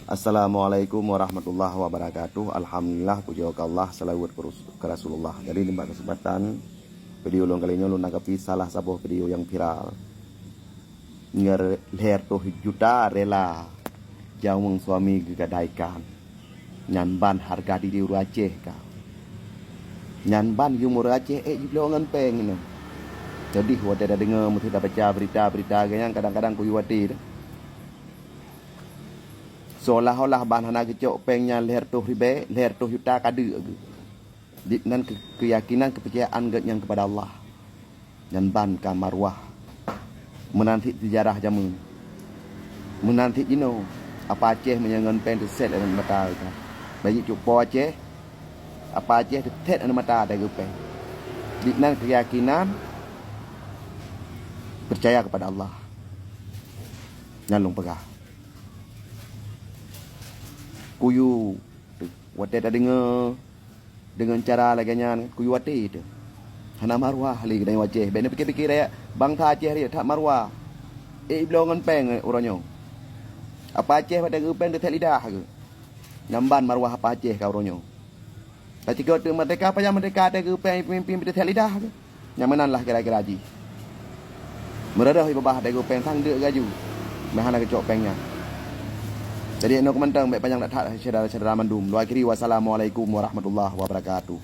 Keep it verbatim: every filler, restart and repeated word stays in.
Assalamualaikum warahmatullahi wabarakatuh. Alhamdulillah, puji keu Allah, selawat keu Rasulullah. Jadi, nibak keuseumpatan video lôn kali nyoe, lôn tanggapi salah saboh video nyang viral. Ngon lhèe reutôh juta rela jaweueng suami geugadaikan. Nyan ban hareuga diri ureueng Aceh ka. Nyan ban yum ureueng Aceh ék jibloe ngon péng nyoe. Jadi, watèe tadeungoe, meuseuti tabaca berita-berita lagèe nyan, kadang-kadang kuyue até teuh. Seolah-olah ban hana geucok péng nyan lhèe reutôh ribèe, lhèe reutôh juta ka deuk geuh. Di nan keu-, keuyakinan, keupeurcayaan geuh nyan keupada Allah. Nyan ban ka maruah. Meunan cit seujarah jameun. Meunan cit jinoe, Apa Aceh meunyoe ngon péng teusét aneuk mata geuh. Bèk jicok Po Aceh, Apa Aceh teusét aneuk mata teuh geuh péng. Di nan keuyakinan, peucaya keupada Allah. Nyan lôn peugah. Kuyue, watèe tadeungoe deungon cara lagèe nyan, kuyue até teuh. Hana maruah lé geutanyoe Aceh. Bèk neupike-pike rakyat bansa Aceh riet that maruah. Ék jibloe ngon péng uroe nyoe. Apa Aceh watèe geuh péng teusét lidah geuh. Nyan ban maruah Apa Aceh ka uroe nyoe. Tacok teuk merdeka, pajan merdeka watèe geuh péng peumimpin teusét lidah geuh. Nyang meunan lah kira-kira jih. Meureudoh ié babah watèe geuh péng sang deuk geuh aju. Meuhana geucok péng nyan. Jadi, nyoe keuh mantong, bèk panyang that-that syedara-syedara mandum. Lôn akhiri, wassalamualaikum warahmatullahi wabarakatuh.